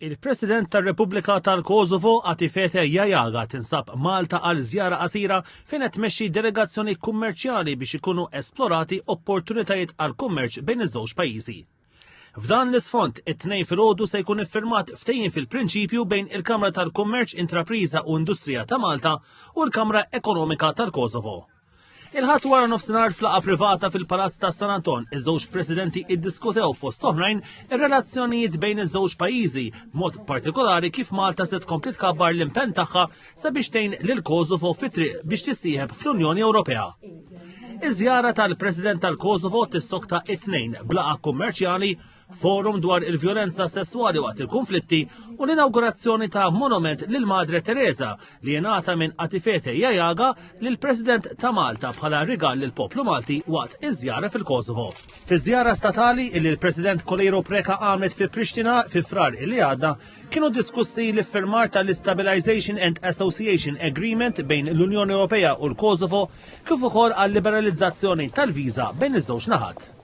Il-President tar-Repubblika tal-Kosovo Atifete Jahjaga tinsab Malta għal żjara qasira fejn qed tmexxi delegazzjoni kummerċjali biex ikunu esplorati opportunitajiet għal kummerċ bejn iż-żewġ pajjiżi. F'dan l-isfond, it-Tnejn filgħodu se jkun iffirmat ftehim fil-prinċipju bejn il-Kamra tal-Kummerċ, Intrapriża u Industrija ta' Malta u l-Kamra Ekonomika tal-Kosovo. Il-Ħadd wara nofsinhar f'laqgħa privata fil-Palazz ta' San Anton, iż-żewġ presidenti iddiskutew fost oħrajn ir-relazzjonijiet bejn iż-żewġ pajjiżi, b'mod partikolari kif Malta se tkompli tkabbar l-impenn tagħha sabiex tgħin lil Kosovo fit-triq biex tissieħeb fl-Unjoni Ewropea. Iż-żjara tal-President tal-Kosovo tissokta it-Tnejn b'laqgħa kummerċjali forum dwar il-vjolenza sesswali waqt il-konflitti u l-inawgurazzjoni ta' monument lil Madre Teresa li jingħata minn Atifete Jahjaga lil President ta' Malta bħala rigal lil poplu Malti waqt iż-żjara fil-Kosovo. Fi żjara statali li l-President Coleiro Preca għamlet fi Pristina fi Frar illi għadda, kienu diskussi l-iffirmar tal-Stabilization and Association Agreement bejn l-Unjoni Ewropea u l-Kosovo kif ukoll għal liberalizzazzjoni tal-viża bejn iż-żewġ naħat.